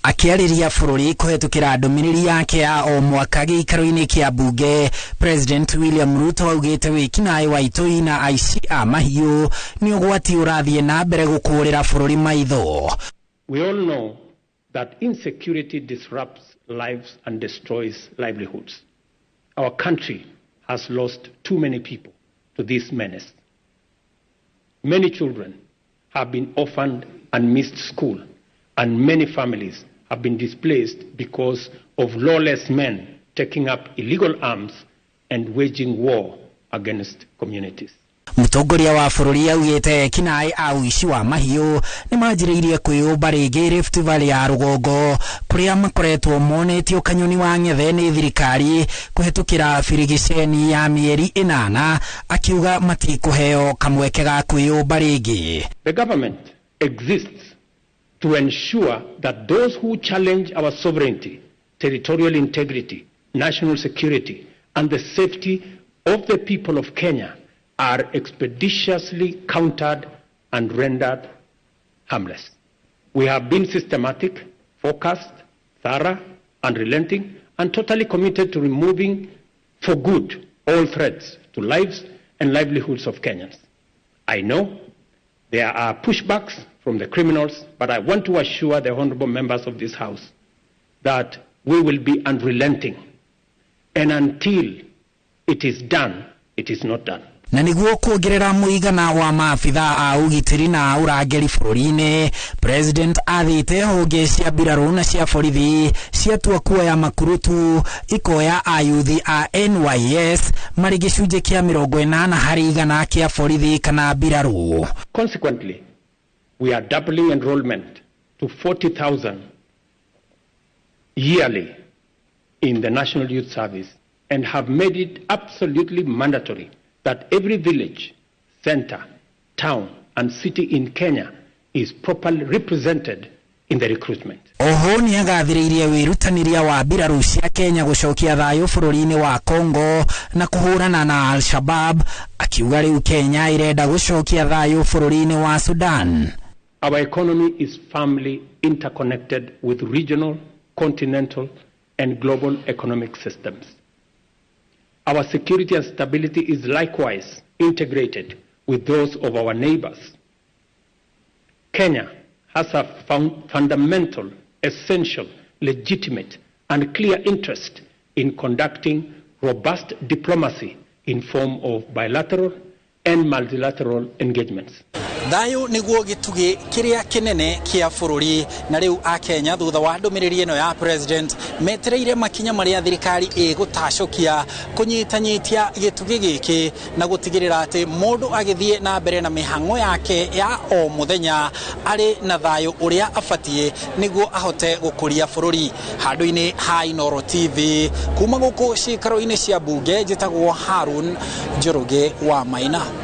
Akĩarĩria bũrũri kũhetũkĩra ndũmĩrĩri yake ya o mwaka gĩikaro-inĩ kĩa mbunge, President William Ruto augĩte wĩkinaĩ wa itoi na aici a mahiũ nĩ ũgwati ũrathiĩ na mbere gũkũrĩra bũrũri maitho. We all know that insecurity disrupts lives and destroys livelihoods. Our country has lost too many people to this menace. Many children have been orphaned and missed school, and many families have been displaced because of lawless men taking up illegal arms and waging war against communities. Mũtongoria wa bũrũri augĩte ekinaĩ a ũici wa mahiũ nĩ manjĩrĩirie kwĩyũmba rĩngĩ Rift Valley ya rũgongo, kũrĩa makoretwo monetio kanyoni wa ng'ethe nĩ thirikari kũhetũkĩra birigiceni ya mĩeri 8, akiuga matikũheo kamweke ga kwĩyũmba rĩngĩ. The government exists to ensure that those who challenge our sovereignty, territorial integrity, national security, and the safety of the people of Kenya are expeditiously countered and rendered harmless. We have been systematic, focused, thorough, unrelenting, and totally committed to removing for good all threats to lives and livelihoods of Kenyans. I know there are pushbacks from the criminals, but I want to assure the honorable members of this House that we will be unrelenting. And until it is done, it is not done. Na nĩguo kuongerera mũigana wa maabitha a ũgitĩri na ũrangĩri bũrũri-inĩ, President athĩte honge cia mbirarũ na cia borithi ciatua kuoya makurutu ikoya ayuthi a NYS marĩ gĩcunjĩ kĩa 80% kĩa borithi kana mbirarũ. Consequently, we are doubling enrollment to 40,000 yearly in the National Youth Service and have made it absolutely mandatory that every village, center, town, and city in Kenya is properly represented in the recruitment. Oho nĩ agathĩrĩirie wĩrutanĩria wa mbirarũ cia Kenya gũcokia thayũ bũrũri-inĩ wa Congo na kũhũrana na Al-Shabab, akiuga rĩu Kenya ĩrenda gũcokia thayũ bũrũri-inĩ wa Sudan. Our economy is firmly interconnected with regional, continental, and global economic systems. Our security and stability is likewise integrated with those of our neighbors. Kenya has a fundamental, essential, legitimate, and clear interest in conducting robust diplomacy in form of bilateral and multilateral engagements. Thayũ nĩguo gĩtugĩ kĩrĩa kĩnene kĩa bũrũri, na rĩu akenya thutha wa ndũmĩrĩri ĩno ya President metereire makinya marĩa thirikari ĩgũtacũkia kũnyitanyitia gĩtugĩ gĩkĩ na gũtigĩrĩra atĩ mũndũ agĩthiĩ na mbere na mĩhang'o yake ya o mũthenya arĩ na thayũ ũrĩa abatiĩ nĩguo ahote gũkũria bũrũri. Handũ-inĩ ha Inooro TV kuma gũkũ cikaro-inĩ cia mbunge, njĩtagwo Harun Njoroge wa Maina.